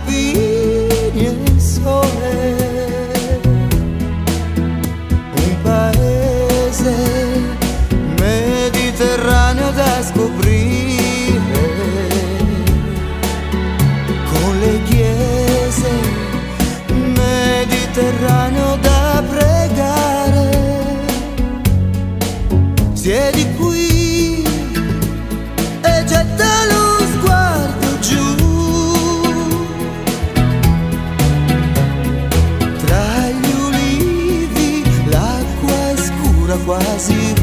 Pini e sole. Un paese mediterraneo da scoprire, con le chiese mediterraneo da pregare. Siedi qui e getta lo sguardo giù. Tra gli ulivi l'acqua è scura quasi.